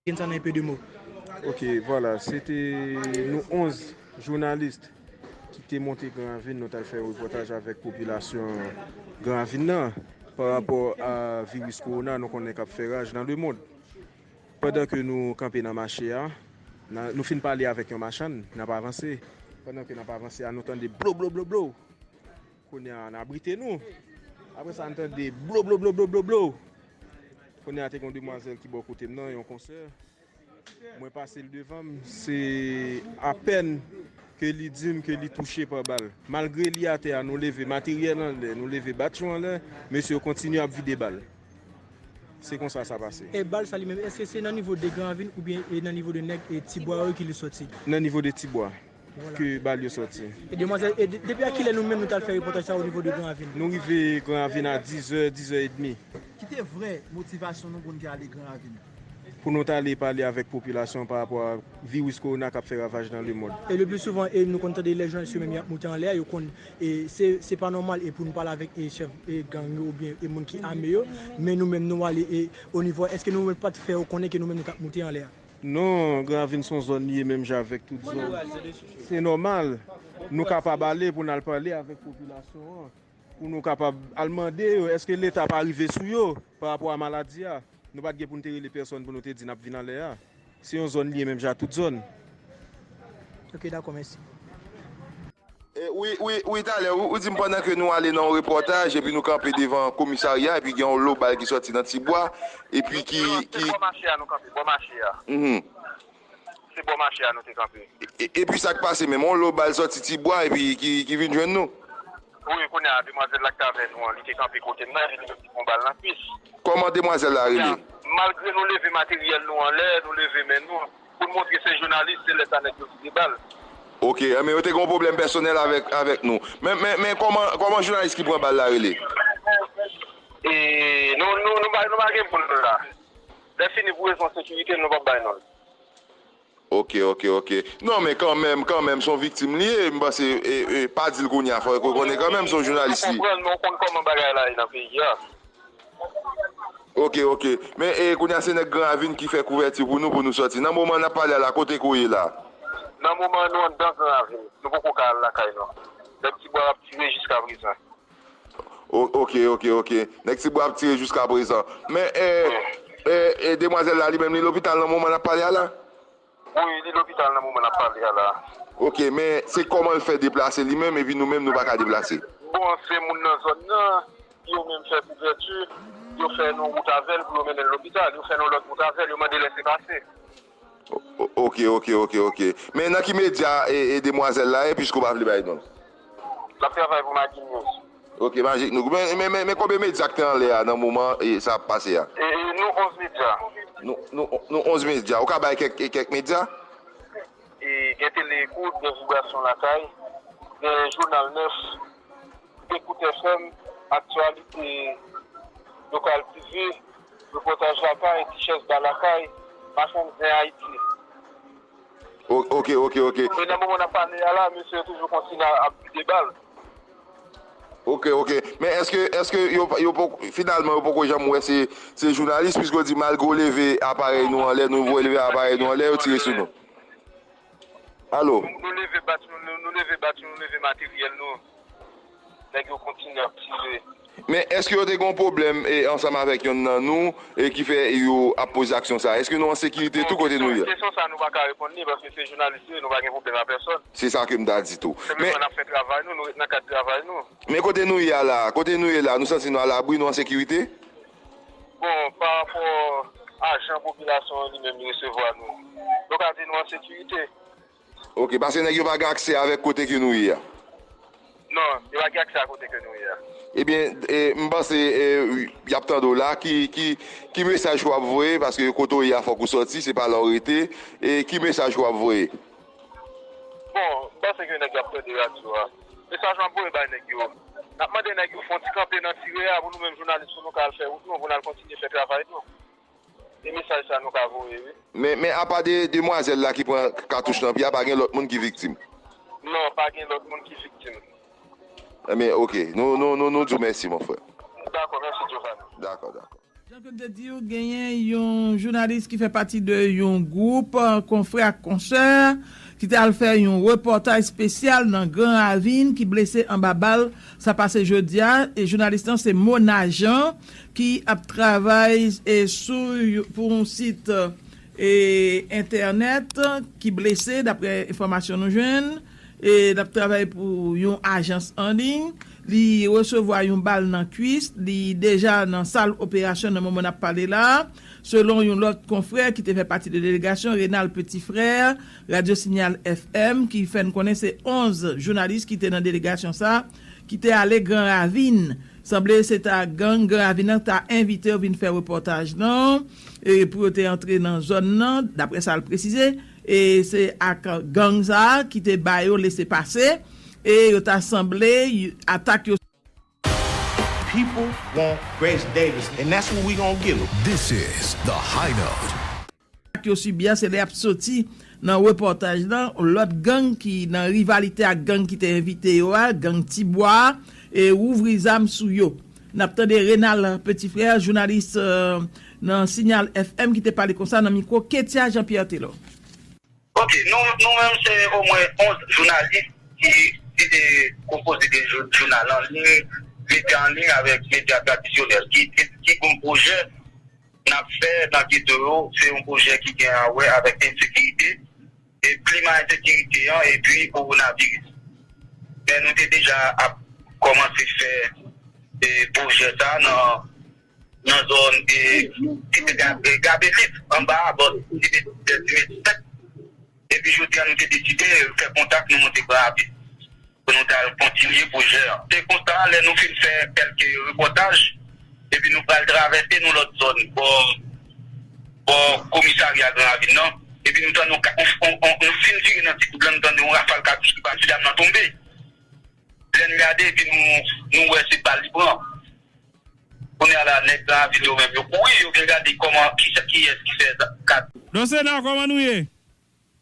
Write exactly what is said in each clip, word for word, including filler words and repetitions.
Gen sa nan enpe de mo. Ok, vwala, se te nou onz jounalis ki te monte Gran Ravin, nou t al fè repòtaj avèk popilasyon Gran Ravin nan pa rapò a viris kowona nou konnen k ap fè raj nan lemonn. Pandan ke nou kanpe nan mache a, nan, nou fin pale avèk yon machann, n ap avanse. Pandan ke n ap avanse a, nou tande blo, blo, blo, blo. Kounye a, n abrite nou. Apre sa, n tande blo, blo, blo, blo, blo, blo. Kounye a, te gen yon demwazèl ki bò kote m nan, yon konsè. Mwen pase l devan m, se apèn ke li di m ke li touche pa bal. Malgre li atè a, nou leve materyèl anlè, nou leve batyon anlè, mesye yo kontinye ap vide bal. Se konsa sa pase. E bal sa li menm, èske se nan nivo de Gran Ravin oubyen e nan nivo de nèg e Tibwa yo ki li soti? Nan nivo de Tibwa ke bal yo soti. E demwazèl, e de- depi a kilè nou menm nou t al fè repòtaj sa o nivo de Gran Ravin? Nou rive Gran Ravin a dizè, dizè edmi. Ki te vrè motivasyon nou pou n te ale Gran Ravin? Pou nou t ale pale avèk popilasyon pa rapò a viris kowona k ap fè ravaj nan lemonn. E le pli souvan, e nou konn tande lè jounalis yo menm y ap moute anlè a, yo konn, e se, se pa nòmal e pou nou pale avèk e chèf e gang yo oubyen e moun ki ame yo, men nou menm nou ale e o nivo, èske nou menm pa t fè yo konnen ke nou menm nou t ap moute anlè a? Non, Gran Ravin se yon zòn li ye menm jan avèk tout zòn. Se nòmal, nou kapab ale pou n al pale avèk popilasyon an, pou nou kapab al mande yo, èske Leta pa rive sou yo pa rapò a maladi a? Nou pa t gen pou n te rele pèsòn pou nou te di n ap vin anlè a. Se yon zòn li ye menm jan ak tout zòn. Ok, dakò, mèsi. E, wi, wi, wi, talè, ou, ou di m pandan ke nou ale nan yon repòtaj, epi nou kanpe devan komisarya, epi gen yon lo bal ki sòti nan Tibwa, epi ki, Non, se ki bò mache a nou kanpe, bò mache a. Mhm. Se bò mache a nou te kanpe. E, e, epi sa k pase menm, yon lo bal sòti Tibwa, epi ki, ki vin jwenn nou? Wi, kounye a, demwazèl la ki t avè nou an, li te kanpe kote m nan, epi li te pran bal nan kwis. Kòman demwazèl la rele? Malgre nou leve materyèl nou anlè, nou leve men nou, pou n montre se jounalis, se lè sa nèg yo vide bal. Ok, men yo te gen yon pwoblèm pèsonèl avèk, avèk nou. Men, men, men kòman, kòman jounalis ki pran bal la rele? E, nou, nou, nou pa, nou pa gen pou nou la. Lè fini pou rezon sekirite, nou p ap bay non l. Ok, ok, ok. Non, men kanmenm, kanmenm, se yon viktim li ye. M panse, e, e, pa di l kounye a, fò yo konnen kanmenm, se yon jounalis li ye. Ou konprann, men ou konn kòman bagay la ye nan peyi a. Ok, ok. Men, e, kounye a, se nèg Gran Ravin ki fè kouvèti pou nou, pou nou sòti. Nan moman n ap pale a la, kote ke w ye la? Nan moman an, nou anndan Gran Ravin. Nou poko ka al lakay nou. Nèg Tibwa ap tire jiska prezan. O-, ok, ok, ok. Nèg Tibwa ap tire jiska prezan. Men, e, e, e, demwazèl la, li menm, li lopital nan moman n ap pale a la? Wi, li lopital nan moman n ap pale a la. Ok, men se kòman l fè deplase li menm, epi nou menm, nou pa ka deplase? Bon, se moun nan zòn nan, yo menm fè kouvèti, yo fè yon wout avè l pou yo mennen l lopital, yo fè yon lòt wout avè l, yo mande lèsepase. O-, o-, ok, ok, ok, ok. Men nan ki medya e, e demwazèl la ye, piske w pa vle bay non l? L ap travay pou Magik News. Ok, Magik News. Men, men, men, men konbyen medya k te anlè a nan moman e sa ap pase a? E, e, nou onz medya. Nou, nou, nou onz medya. Ou ka bay kèk, e, kèk medya? E, gen Tele Ekout, gen Vibrasyon Lakay, gen Jounal nèf, Ekout F M, Aktyalite Lokal Prive, Repòtaj Lakay, Ti Chèz Ba Lakay, Machann Zen Ayiti. O-, ok, ok, ok. E nan moman n ap pale a la, mesye yo toujou kontinye ap vide bal. Ok, ok. Men èske, èske yo, yo poko, finalman, yo poko janm wè se, se jounalis, piske yo di malgre yo leve aparèy nou anlè, nou voye leve aparèy nou anlè, yo tire sou nou? Alo? Nou, nou leve bat, nou, nou, nou leve bat, nou leve materyèl nou. Nèg yo kontinye ap tire. Men èske yo te gen yon pwoblèm, e, ansanm avèk yonn nan nou, e ki fè yo ap poze aksyon sa a? Èske nou an sekirite tou kote nou ye? Bon, kesyon, kesyon sa a nou pa ka reponn li, paske se jounalis nou ye, nou pa gen pwoblèm a pèsòn. Se sa ke m ta di tou. Senpleman n ap fè travay nou, nou ret nan kad travay nou. Men kote nou ye a la, kote nou ye la, nou santi nou alabri, nou an sekirite? Bon, pa rapò a jan popilasyon an li menm li resevwa nou, nou ka di nou an sekirite. Ok, paske nèg yo pa gen aksè avèk kote ke nou ye a. Non, yo pa gen aksè a kote ke nou ye a. Ebyen, e, m panse, e, y ap tande w la, ki, ki, ki mesaj ke w ap voye, paske kote w ye a fòk ou sòti, se pa la w rete, e ki mesaj ke w ap voye? Bon, m panse ke nèg yo ap tande radyo a. Mesaj m ap voye bay nèg yo. N ap mande nèg yo fè yon ti kanpe nan tire a pou nou menm jounalis pou nou ka al fè wout nou, pou n al kontinye fè travay nou. Se mesaj sa nou ka voye, wi. Men, men apa de demwazèl la ki pran katouch nan pye a, pa gen lòt moun ki viktim? Non, pa gen lòt moun ki viktim. Ebyen, ok. Nou, nou, nou, nou di w mèsi, mon frè. Dakò, mèsi, Giovanni. Dakò, dakò. Jan ke m te di w, genyen yon jounalis ki fè pati de yon gwoup, eh, konfrè ak konsè, ki te al fè yon repòtaj espesyal nan Gran Ravin, ki blese anba bal. Sa pase jodi a. E jounalis lan se Mona Jean, ki ap travay, e, sou, pou yon sit, e, entènèt, ki blese, daprè enfòmasyon nou jwenn. E l ap travay pou yon ajans an liy. Li resevwa yon bal nan kwis. Li deja nan sal operasyon nan moman n ap pale la a. Selon yon lòt konfrè ki te fè pati de delegasyon, Renald Petit Frère, Radyo Sinyal F M, ki fè n konnen se onz jounalis ki te nan delegasyon sa a, ki te ale Gran Ravin. Sanble se ta gang Gran Ravin nan ta envite yo vin fè repòtaj lan, e pou yo te antre nan zòn nan, daprè sa l presize, e se ak gang sa a ki te ba yo lese pase, e yo ta sanble y- atak yo. People want Grace Davis, and that's what we gonna give them. This is the High Note. Ak yo sibi a, se lè y ap soti nan repòtaj lan, lòt gang ki nan rivalite ak gang ki te envite yo a, gang Tibwa a, e ouvri zam sou yo. N ap tande Renald Petit Frère, jounalis, eh, nan Sinyal F M ki te pale konsa nan mikwo Ketia Jean Pierre Telor. Ok, nou, nou menm se omwen onz jounalis ki, ki te konpoze de jou- jounal an liy, medya an liy avèk medya tradisyonèl ki, ki, ki gon pwojè n ap fè nan geto yo, se yon pwojè ki gen a wè avèk ensekirite, e klima ensekirite an, epi kowonaviris. Men nou te deja ap kòmanse fè e pwojè sa nan, nan zòn e, Tipe Gabelis, anba a bò Tipe Gabelis. Epi jodi a nou te deside fè kontak, nou monte Gran Ravin pou nou ta al kontinye pwojè an. Se konsa, lè nou fin fè kèlke repòtaj, epi nou pral travèse nou lòt zòn bò, bò komisarya Gran Ravin nan, epi nou tande yon, yon, yon, yon, nou fin vire nan ti kout lan, nou tande yon rafal katouch ki pase, dam nan tonbe. Lè n gade, epi nou, nou wè se bal li pran. Kounye a la, nèg Gran Ravin yo menm, yo kouri, yo vin gade kòman, kisa, kiyès ki fè sa. Kat. Don Sena, kòman nou ye?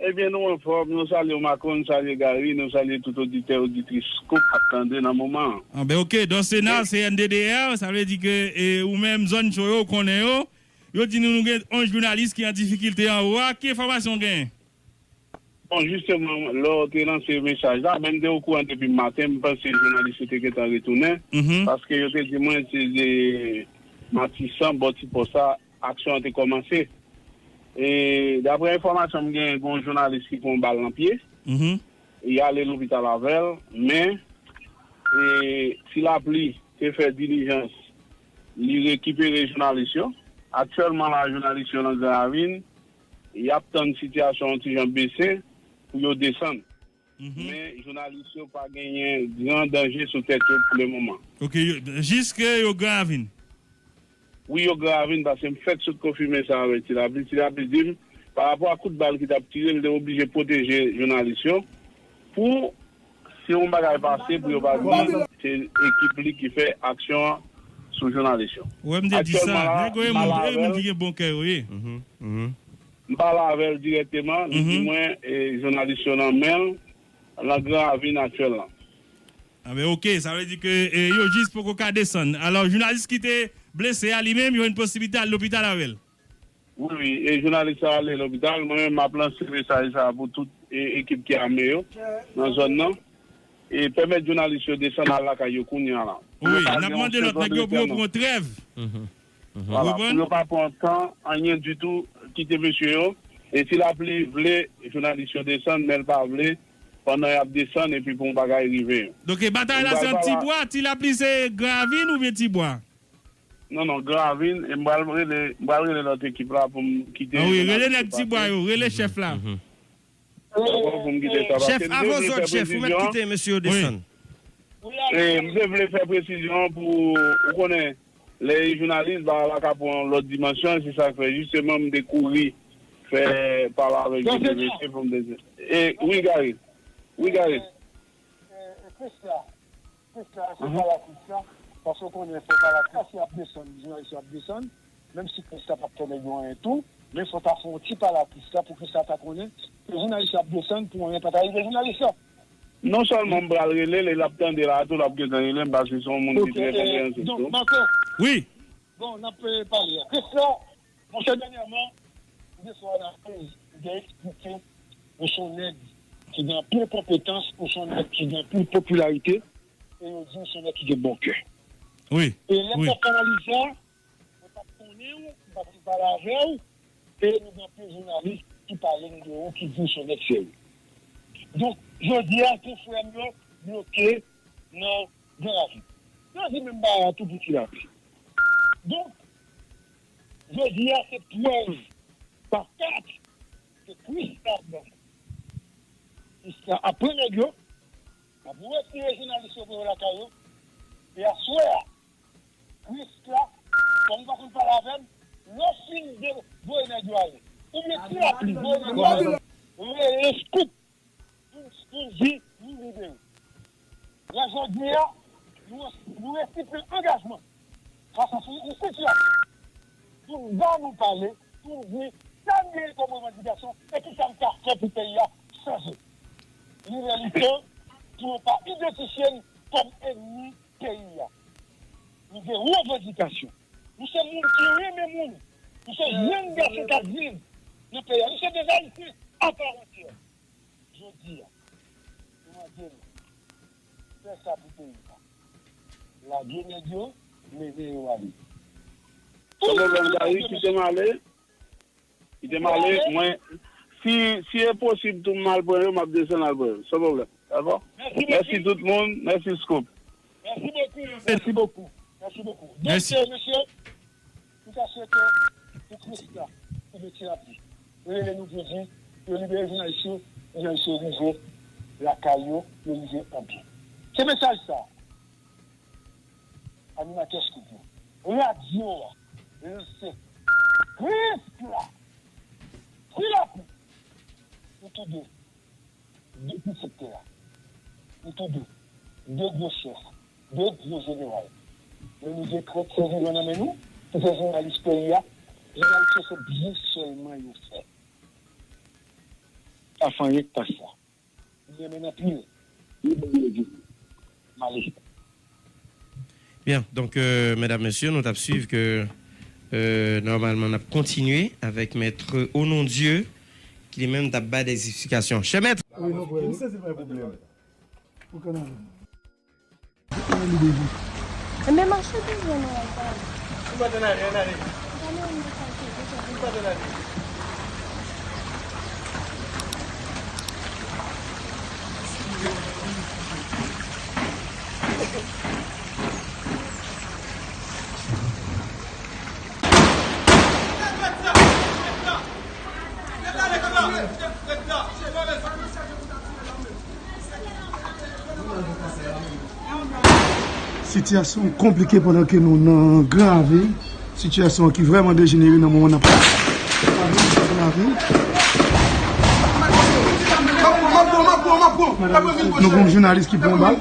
Ebyen, nou anfòm, nou salye w Marco, nou salye Gary, nou salye tout oditè, oditris Scoop k ap tande nan moman an. Anben, oke, Don Sena, se N D D R, sa vle di ke e, ou menm, zòn cho yo, ou konnen yo. Yo di nou, nou gen onz jounalis ki an difikilte anwo a. Ki enfòmasyon w genyen? Bon, jisteman, lè w te lanse mesaj la, men m te okouran depi maten, m panse jounalis yo te gentan retounen, paske yo te di mwen se de Matisan, bò ti pòs la, aksyon an te kòmanse. E, daprè enfòmasyon m genyen, gen yon jounalis ki pran yon bal nan pye, y ale lopital avè l, men, e, Ti Lapli te fè dilijans, li rekipere jounalis yo. Aktyèlman la, jounalis yo nan Gran Ravin, y ap tann sitiyasyon an yon ti jan bese pou yo desann. Men jounalis yo pa genyen gran danje sou tèt yo pou lemoman. Oke, yo, jiske yo Gran Ravin? Wi, yo Gran Ravin, paske m fèk sot konfime sa avèk Ti Lapli. Ti Lapli di m, parapò a kout bal ki t ap tire, l te oblije pwoteje jounalis yo pou si yon bagay pase pou yo pa di se ekip li ki fè aksyon an sou jounalis yo. Ou wè m te di sa, nèg yo e moun, e moun ki gen bon kè yo ye. M pale avè l dirèkteman, li di mwen e, jounalis yo nan men l, nan Gran Ravin aktyèl lan. Anben, oke, sa vle di ke e, yo jis poko ka desann. Alò, jounalis ki te blese a, li menm, yo jwenn posiblite al lopital avè l. Wi, wi, e jounalis sa ale lopital, mwen menm m ap lanse mesaj sa pou tout e, ekip ki ame yo nan zòn nan. E pèmèt jounalis yo desann al lakay yo kounye a la. Wi, n ap mande lòt nèg yo pou yo pran trèv. Vwala, pou yo pa pran tan, anyen ditou, kite mesye yo. E Ti Lapli vle jounalis yo desann, men l pa vle, pandan y ap desann, epi pou yon bagay rive yo. Donk, e batay la se ant Tibwa, Ti Lapli se Gran Ravin oubyen Tibwa? Non, non, Gran Ravin, e m pral rele, m pral rele lòt ekip la pou m kite. Ah wi, rele nèg Tibwa yo, rele chèf la. Chèf, avan zòt, chèf, ou mèt kite mesye yo desann. E, m te vle fè presizyon pou, ou konnen, lè e jounalis, bagay la ka pran yon lòt dimansyon, se sa k fè, jisteman, m te kouri fè pale avèk T V C pou m te. E, wi, Gary. Wi, Gary. Kris la, se pale a Kris la, paske w konnen fò pale a Kris la, si y ap desann, jounalis yo ap desann, menm si Kris la p ap fè nèg yo anyen tou, men fò ta fè yon ti pale a Kris la pou Kris la ta konnen ke jounalis yo ap desann pou anyen pa ta rive jounalis la. Non sèlman m pral rele l, e l ap tande la tou, l ap gentan rele m, paske se yon moun ki trè konpreyansif tou. Wi. Bon, n ap, eh, pale a. Kris la, monchè, dènyèman, m te sou analiz, m te eksplike, ou se yon nèg ki gen anpil konpetans, ou se yon nèg ki gen anpil popilarite, e yo di ou se yon nèg ki gen bon kè. Wi, wi. E lè m t ap analize sa, mwen pa t konnen w, m pa t pale avè w, e nou gen anpil jounalis ki pale m de ou, ki di w se yon nèg serye. Donk, jodi a, tout frè m yo bloke nan Gran Ravin. Yo di menm bagay la tou pou Ti Lapli. Donk, jodi a, se prèv pa kat ke Kris la ap ban nou. Kris la ap pran nèg yo, ap retire jounalis yo voye yo lakay yo, e aswè a, Kris la, kòm ou pa konn pale avè m, lè w fin de voye nèg yo ale, oubyen Ti Lapli voye nèg yo ale, rele Scoop pou, pou di nou libere. Lè jodi a, nou, nou resi pran angajman fas a yon sitiyasyon pou n ba nou pale, pou n di sa n genyen kòm revandikasyon e ki sa n ka fè pou peyi a chanje. Li lè li tan pou nou pa idantifye n kòm ènmi peyi a. Nou gen revandikasyon. Nou se moun ki renmen moun. Nou se jèn gason k ap viv nan peyi a. Nou se de Ayisyen a pa antyè. Jodi a, nou mande nou fè sa pou peyi a. Lage nèg yo, mennen yo ale. San pwoblèm, Gary, kite m ale. Kite m ale, mwen, si, si e posib tou m al pran yo, m ap desann al pran yo. San pwoblèm. Dakò? Mèsi, mèsi tout moun, mèsi Scoop. Mèsi bokou, mèsi bokou, mèsi bokou. Donk, mesye, nou ta swete pou Kris la, pou Beti Lapli rele nou pou di yo libere jounalis yo, jounalis yo rive lakay yo, yo rive anbyen. Se mesaj sa a. Animatè Scoop yo. Radyo a lanse Kris la. Ti Lapli. Nou tou de. De pitit tè a. Nou tou de. De gwo chèf. De gwo jeneral. Men nou gen trant seviran nan men nou. Ki fè jounalis peyi a. Jounalis yo se byen sèlman yo fè. Pa fè anyen k pa sa. Li renmen n anpil. Li bon Bondye. M ale. Byen, donk, euh, medam, mesye, nou t ap swiv ke, euh, nòmalman, n ap kontinye avèk mèt Onondieu, ki li menm t ap bay dè eksplikasyon. Chè mèt! Wi, nou prè, wi. M sezi pa pwoblèm. Ou konn ale. Enben, mache toujou nan lagay. Ou pa t ann ale, ann ale. Ou pa t ann ale. Sitiyasyon konplike pandan ke nou nan Gran Ravin. Sitiyasyon ki vrèman dejenere nan moman n ap pale. Nou gen yon jounalis ki pran bal.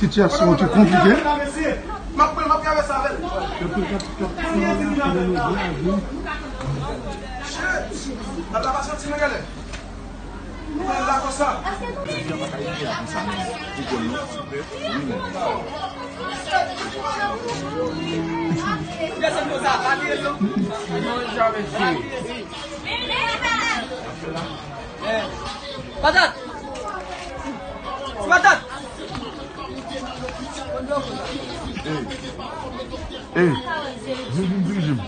Sitiyasyon ki konplike. Patat! Ti patat! Ey! Ey! Vin, vin dirije m.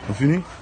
Nou fini?